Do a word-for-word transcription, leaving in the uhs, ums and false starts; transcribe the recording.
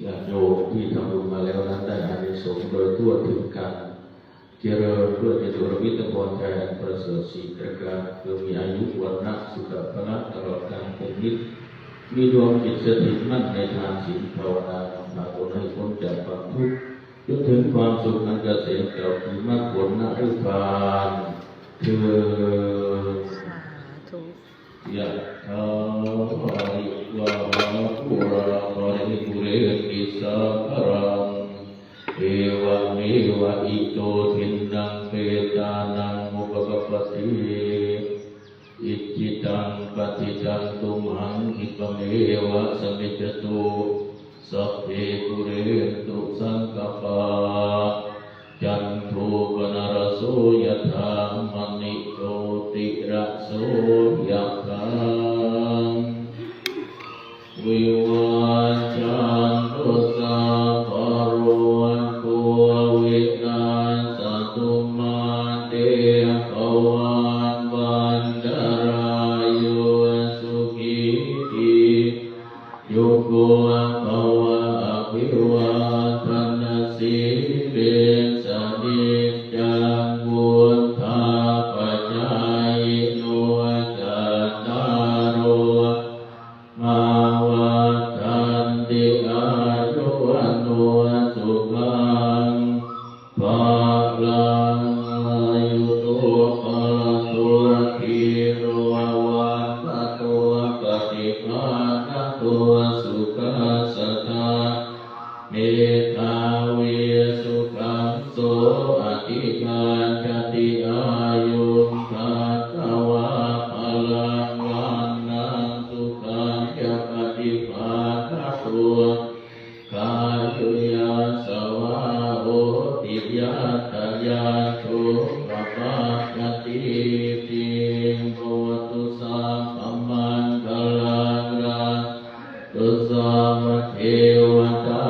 ญาติโยมที่ทำบุญมาแล้วนั้นได้อานิสงส์โดยทั่วถึงกัน เจริญด้วยจตุรพิธพรชัยอันประเสริฐสี่ประการ คือมีอายุ วรรณะ สุขะ พละ ตลอดกาลเป็นนิจ มีดวงจิตสถิตมั่นในทานศีลภาวนานำพาตนให้พ้นจากความทุกข์ จนถึงความสุขอันเกษมแก้วคือมรรคผลนฤพานเทอญ สาธุ Yathā vārivahā pūrā paripūrenti sāgaraṃ, evameva ito dinnaṃ petānaṃ upakappati. Icchitaṃ patthitaṃ tumhaṃ khippameva samijjhatu, sabbe pūrentu saṅkappā, cando paṇṇaraso yathā, maṇi jotiraso yathā. Vivajjantu sabbarogo vinassatu, mā te bhavatvantarāyo, sukhī dīghāyuko bhava. Abhivādanasīlissa niccaṃ vuḍḍhāpacāyino, cattāro dhammā vaḍḍhanti, āyu vaṇṇo sukhaṃ balaṃ. Āyudo balado dhīro, vaṇṇado paṭibhāṇado, sukhassa dātā medhāvī, sukhaṃ so adhigacchati, āyuṃ datvā balaṃ vaṇṇaṃ, sukhañca paṭibhāṇado, dīghāyu yasavā hoti, yattha yatthūpapajjatīti. Bhavatu sabbamaṅgalaṃ, rakkhantu sabbadevatā,